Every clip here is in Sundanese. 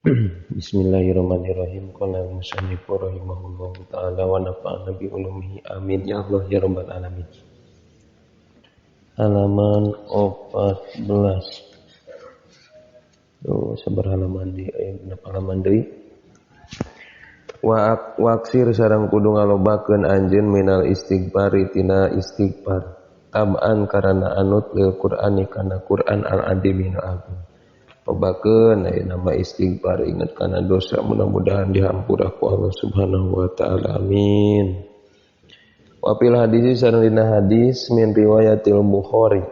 Bismillahirrahmanirrahim. Qala al-musannif rahimahullahu taala wa nafa'ana bi ulumihi. Amin ya Allah ya rabbal alamin. Halaman 14. Tuh sabar halaman di halaman deui. Wa waksir sareng kudu ngalobakeun anjeun minal istighfari tina istighfar. Tab'an karana anut lil Qur'ani kana Qur'an al-azim agung. Lobakeun aya nama istighfar ingat kana dosa mudah-mudahan dihampura ku Allah Subhanahu wa taala. Amin. Wa fil hadis sareng dina hadis min riwayatil Bukhari.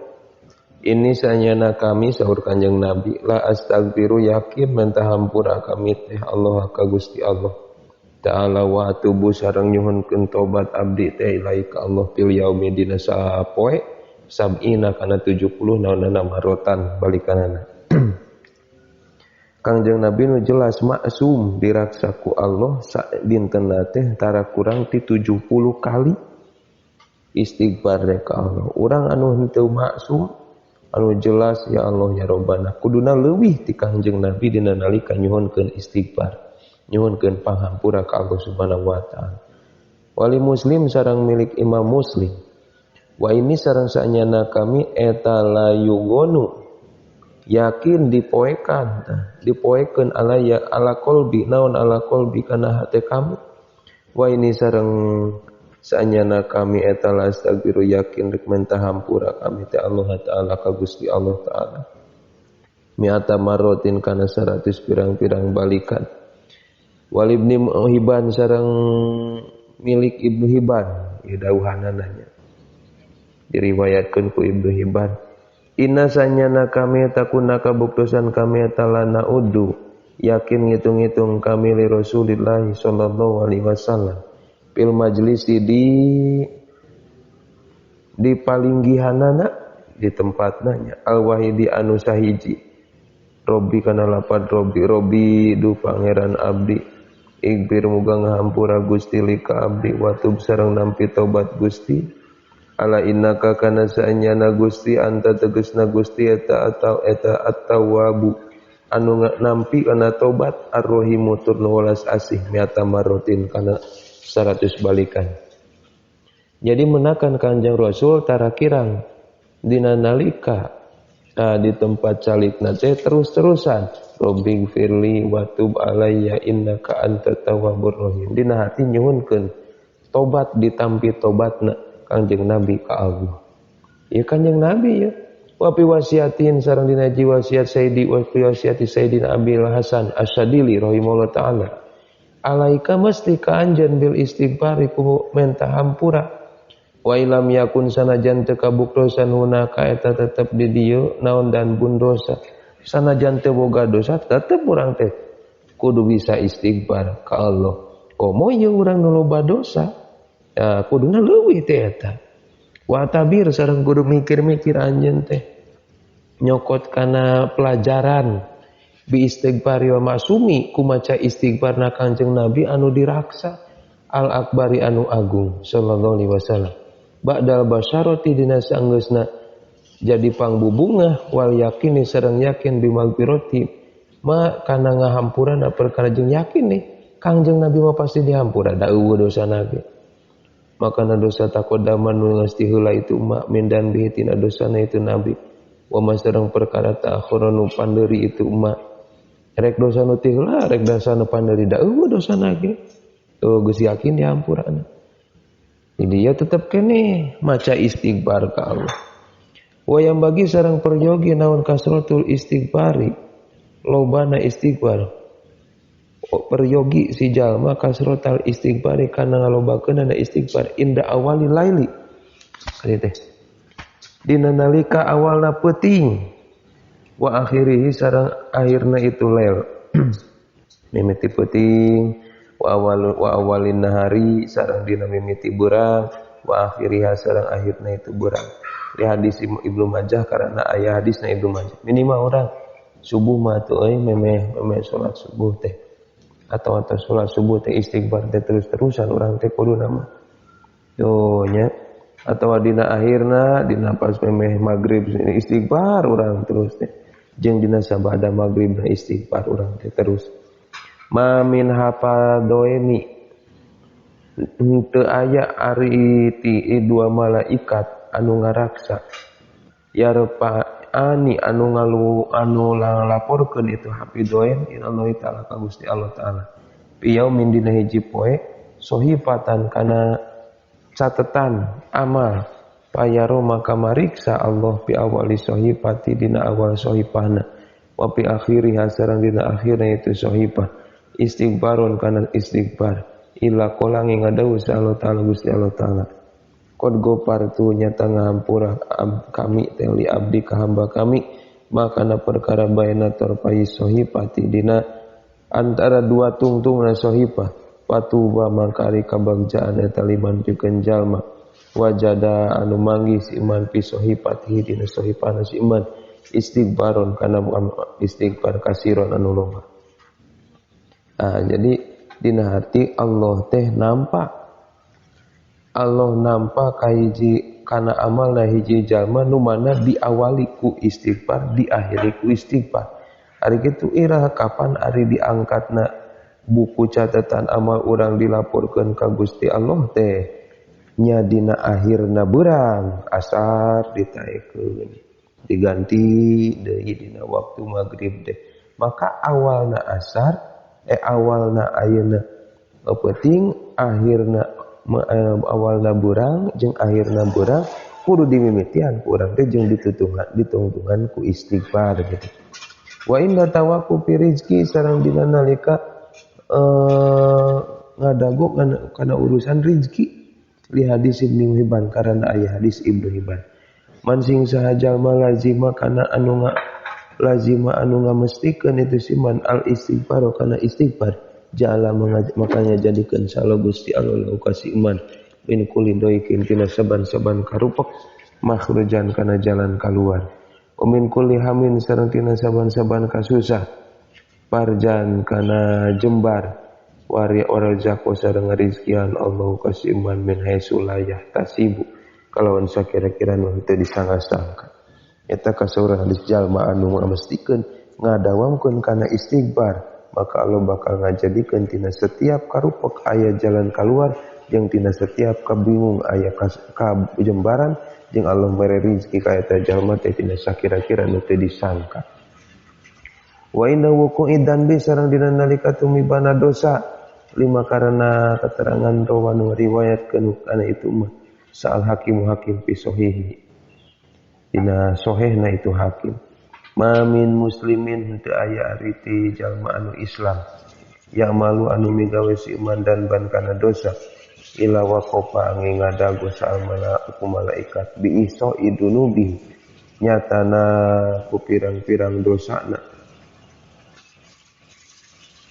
Ini sanyana kami sahur Kanjeng Nabi la astaghfiru yakin menta hampura kami teh Allah ka Gusti Allah Ta'ala wa atubu sareng nyuhunkeun tobat abdi teh ilahi ka Allah fil yaumi dina sapoe sab'ina kana 70 naonana marotan balikanana. Kangjeng Nabi nu jelas maksum diraksa ku Allah sadintenna teh tara kurang ti 70 kali istighfar ka Allah. Urang anu henteu maksum anu jelas ya Allah ya Robbana kuduna leuwih ti Kangjeng Nabi dina nalika nyuhunkeun istighfar, nyuhunkeun panghampura ka Allah Subhanahu wa taala. Wali Muslim sareng milik Imam Muslim. Wa ini sareng saenyana kami eta layugonu yakin dipoekan, dipoekeun alaya ala qalbi naon ala qalbi kana hate kami. Wa ini sareng saenyana kami eta la astagfiru yakin rek menta hampura kami teh Allah taala ka Gusti Allah taala. Mi'ata marrotin kana 100 pirang-pirang balikan. Wal Ibni Hibban sareng milik Ibnu Hibban ieu dawuhanana nya. Diriwayatkeun ku Ibnu Hibban. Inna sanyana kami takuna kabuktosan kami talana udu yakin ngitung-ngitung kami li Rasulillah sallallahu alaihi wasallam fil majlisi di palinggihanana di tempatna nya al wahidi anu sahiji Robbi kana lapad Robbi Robbi du pangeran abdi igbir muga ngahampura Gusti li ka abdi watub sareng nampi tobat Gusti. Ala innaka kana saenyana Gusti anta tegesna Gusti eta atau eta at-tawwabu anu nampi kana tobat ar-rahimu tur nu welas asih miata marotin kana 100 balikan. Jadi menakan Kanjeng Rasul tara kirang dina nalika di tempat calikna teh terus-terusan Robbi gfirli wa tub alayya innaka antat tawwabur rahim. Dina hati nyuhunkeun tobat ditampi tobatna Kanjeng Nabi ka Allah. Ya Kanjeng Nabi ya. Wa fi wasiatin sareng dina wasiat Sayyidi wa fi wasiati Sayyidina Abil Hasan Asy-Syadili rahimahullah taala. Alaika mesti ka anjeun bil istighfar ku menta hampura. Wa ilam yakun sanajan teu kabuktosan hunaka eta tetep di dieu naon dan bun dosa. Sanajan teu boga dosa tetep urang teh kudu bisa istighfar ka Allah. Komo ieu urang nu loba dosa. Ya, kuduna leuwih teh eta. Wa tabir sareng kudu mikir-mikir anjeun teh. Nyokot kana pelajaran bi istighfar wa masumi kumaca istighfarna Kanjeng Nabi anu diraksa al akbari anu agung sallallahu alaihi wasallam. Ba'dal basyarati dina sanggeusna jadi pangbubungah wal yakini sareng yakin bimagfirati ma kana ngahampurana perkara jeung yakin nih Kanjeng Nabi mah pasti dihampura da eueuh dosa Nabi. Makana dosa takodaman nu ngasti heula itu ma min dan bihi tina dosana itu nabi wa masareng perkara ta'akhura nu pandeuri itu ma rek dosa nu ti heula rek dosa nu pandeuri da eueuh dosana ge tuh geus yakin dihampurana. Jadi ya tetep keneh maca istighfar ka Allah. Wa yang bagi sareng peryogi naon kasratul istighfari lobana istighfar peryogi si jalma kasrotal istighfari kana ngalobakeun na istighfar inda awali laili kali teh dina nalika awalna peuting wa akhirihi sareng akhirna itu lail mimiti peuting wa awal wa awalin nahari sareng dina mimiti beurang wa akhiriha sareng akhirna itu beurang. Di hadis Ibnu Majah karena aya hadisna Ibnu Majah minimal urang subuh mah tuh euy memeh memeh salat subuh teh atau sholat subuh teh istighfar teh terus-terusan urang teh kudu nama tuh nya atau dina akhirna dina pas memeh magrib istighfar urang terus teh jeung dina sabada magrib istighfar urang teh terus. Ma min hapadoeni henteu aya ari ti dua malaikat anu ngaraksa yarfa'ani anu ngalu anu laporkeun itu hafidoen ila Allah taala ka Gusti Allah taala fi yaumin dina hiji poe sohifatan kana catetan amal payaro maka mariksa Allah fi awali sohifati dina awal sohifahna wa fi akhiriha sareng dina akhirna itu sohifah istighfarun kana istighfar illa qola ngadawuh Allah taala Gusti Allah taala qad ghafartu nyata ngahampura kami teh li abdi ka hamba kami makana perkara baina torpai sohifati dina antara dua tungtungna sohifah patuba mangkari kabagjaan eta liman pikeun jalma wajada anu manggih si iman fi sohifatihi dina sohifana si iman istighfarun kana istighfar kasiron anu loba. Jadi dina hati Allah teh nampak Allah nampak kahiji kana amalna hiji jalma nu mana diawali ku istighfar diakhiri ku istighfar. Ari kitu iraha kapan ari diangkatna buku catatan amal urang dilaporkeun ka Gusti Allah teh nya dina akhirna beurang asar ditaekeun diganti deui dina waktu maghrib teh maka awalna asar awalna ayeuna peuting akhirna awalna burang jeung akhirna burang kudu dimimitian ku urang teh jeung ditungtungan ku istighfar gitu. Wa inna tawakku fi rizki sareng dina nalika ngadago kana urusan rizki li hadis Ibnu Hibban karena aya hadis Ibnu Hibban man sing saha jalma lazima kana anu lazima anu ngamestikeun itu siman al istighfar kana istighfar jala makanya jadikeun salo Gusti Allah lahu kasih iman min kulli doikin tina saban-saban karupek makhrujan kana jalan kaluar wa min kulli hamin sareng tina saban-saban kasusah parjan kana jembar wari warzaqo sareng rizkian Allah kasih iman min haitsu la yahtasibu kalawan sakira-kira nu teu disangka-sangka. Eta kasaurang hadis jalma anu ngamestikeun ngadawamkeun kana istighfar maka Allah bakal ngajadikeun tina setiap karupek aya jalan keluar jeung tina setiap kabingung aya kajembaran jeung Allah mere rezeki ka eta jalma teh tina sakira-kira nu teu disangka. Wa inna wuqu'i dzanbi sareng dina nalika tumibana dosa lima karena keterangan rawan riwayatkeun kana itu mah sa'al hakimu hakim fi sahihi dina sahihna itu hakim. Ma min muslimin henteu aya ari ti jalma anu Islam yang malu anu migawe si iman dan ban kana dosa ila waqafa angin ngadago saal ku malaikat bi iso idunubi nyatana ku pirang-pirang dosana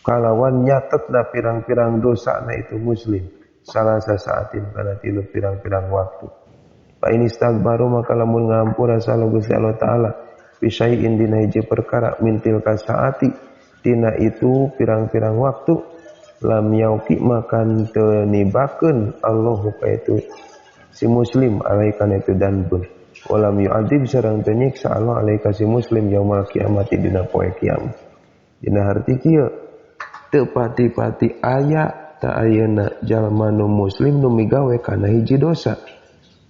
kalawan nyatetna pirang-pirang dosana itu muslim salah sasaatin kana tilu pirang-pirang waktu. Fa in istaghbaru maka lamun ngampura salah Gusti Allah taala bisyai'in dina hiji perkara mintil kasaati tina itu pirang-pirang waktu lam yauki makan teu nibakeun Allahu ka itu si muslim alaikan itu danbun walam yu'adzib sareng teu nyiksa Allah alaika si muslim yaumul kiamat dina poe kiamat. Dina harti kieu teu pati-pati aya ta ayeuna jalma nu muslim nu migawe kana hiji dosa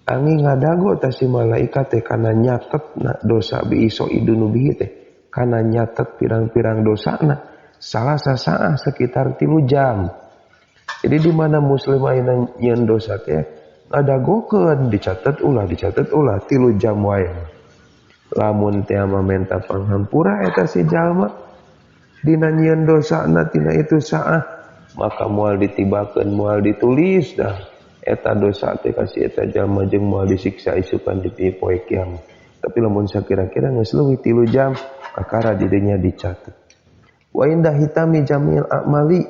angin ngadago ta si malaikat teh kana nyatetna dosa bi iso idunu bihi teh kana nyatet pirang-pirang dosana salah sasaah sekitar 3 jam. Jadi di mana muslim ayeuna nyeun dosa teh ngadagokeun dicatet ulah 3 jam wae. Lamun teh mah menta panghampura eta si jalma dina nyieun dosana tina itu saah maka moal ditibakeun moal ditulis dah eta dosa teh kasih eta jalma jeung moal disiksa isukan di poe kiamat. Tapi lamun sakira-kira geus leuwih 3 jam kakara didinya dicatat. Wa indah hitami jamil amali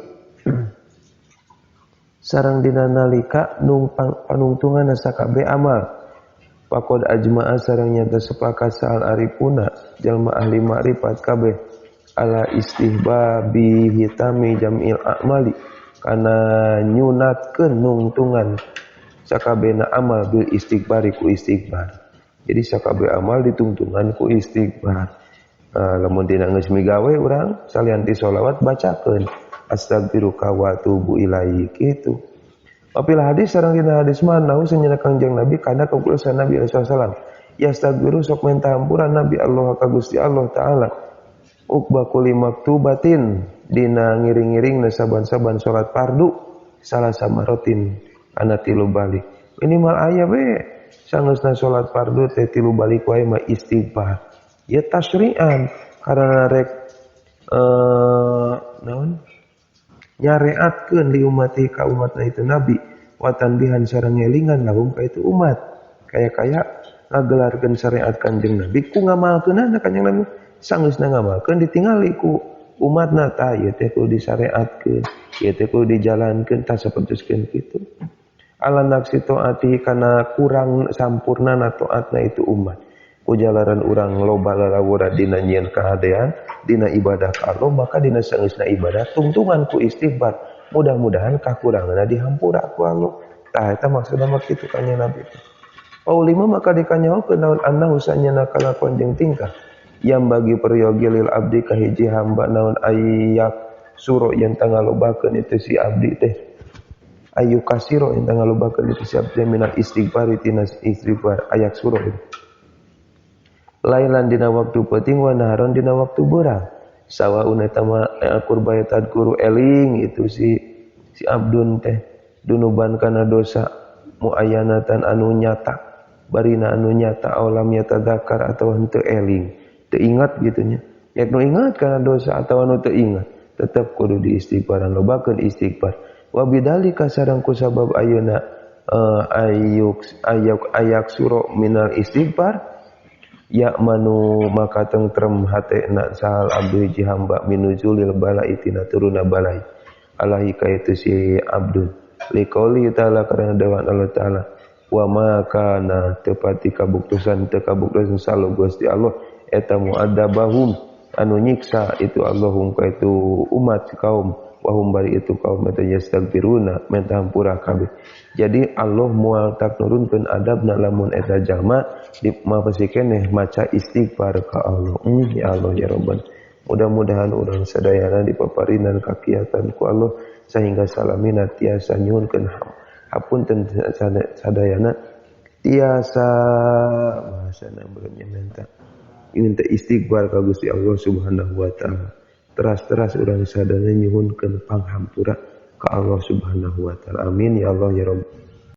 sareng dina nalika nungpang panungtungan sakabeh amal faqad ajma'a sareng nyata sepakat saal arifuna jalma ahli ma'rifat kabeh ala istihbabi hitami jamil amali kana nyunatkeun nungtungan sakabehna amal bil istighfari ku istighfar. Jadi sakabeh amal ditungtungan ku istighfar. Lamun dina geus migawe urang salian ti sholawat bacakeun Astagfiruka wa atubu ilaik itu. Apabila hadis sareng dina hadis mah nahu sanyana Kangjeng Nabi kana kaputusan Nabi sallallahu alaihi wasallam. Yastagfiru sok minta hampura Nabi Allah ka Gusti Allah taala. Uqba kulli maktubatin dina ngiring-ngiring saban-saban salat fardu salah samarotin ana tilu balik. Minimal aya we sangeusna salat fardu teh tilu balik wae mah istighfar. Ya tasyri'an karena rek naon nyareatkeun li umati ka umatna itu nabi wa tanbihan sareng ngelingan lahum ka itu umat. Kaya-kaya ngagelarkeun syariat Kanjeng Nabi ku ngamalkeunana Kanjeng Nabi sangeusna ngamalkeun ditingali ku umatna tah ieu teh kudu disyariatkeun, ieu teh kudu dijalankeun tah sapertoskeun kitu. Ala nafsi taati kana kurang sampurnana taatna itu umat. Ku jalaran urang loba lalawura dina nyieun kahadean dina ibadah ka Allah maka dina sangeusna ibadah tungtungan ku istighfar mudah-mudahan kakuranganna dihampura ku Allah. Tah eta maksudna mah kitu Kanjeng Nabi teh. Paulima maka dikanyahokeun naon annahu sanyana kalakuan jeung tingkah yang bagi peryogi lil abdi ka hiji hamba naon ayak suro yang tangalobakeun itu si abdi teh ayu kasiro yang tangalobakeun itu si abdi minal istighfar tina istighfar ayak suro itu lailan dina waktu peuting wa naharon dina waktu beurang sawaun eta mah kurba tadkuru eling itu si abdun teh dunuban kana dosa muayyanatan anu nyata barina anu nyata alam yatadzakar atau henteu eling teu ingat gitu nya yak nu ingat kana dosa atawa nu teu ingat tetep kudu diistighfaran lobakeun istighfar wa bidzalika sareng ku sabab ayeuna ayuk ayak suro minal istighfar ya manu maka tentrem hatena sahal abdu hiji hamba minuzulil bala'i tina turuna balai alahi ka itu si abdun liqauli ta'ala karena dewan Allah ta'ala wa ma kana tepati kabuktusan teu kabuktusan salu Gusti Allah eta mu'adzabahum anu nyiksa itu Allahum ka itu umat kaum wahum bari itu kaum eta yastaghfiruna minta hampura kabeh. Jadi Allah moal tak nurunkeun adabna lamun eta jalma di mapesi keneh maca istighfar ka Allah. Ya Allah ya Rabbana. Mudah-mudahan urang sadayana dipaparinan kakiatan ku Allah sehingga salamina tiasa nyuhunkeun hapunten sadayana tiasa bahasana belumnya minta istighfar ka Gusti Allah Subhanahu wa taala. Teras-teras urang sadayana nyuhunkeun panghampura ka Allah Subhanahu wa taala. Amin ya Allah ya Rabb.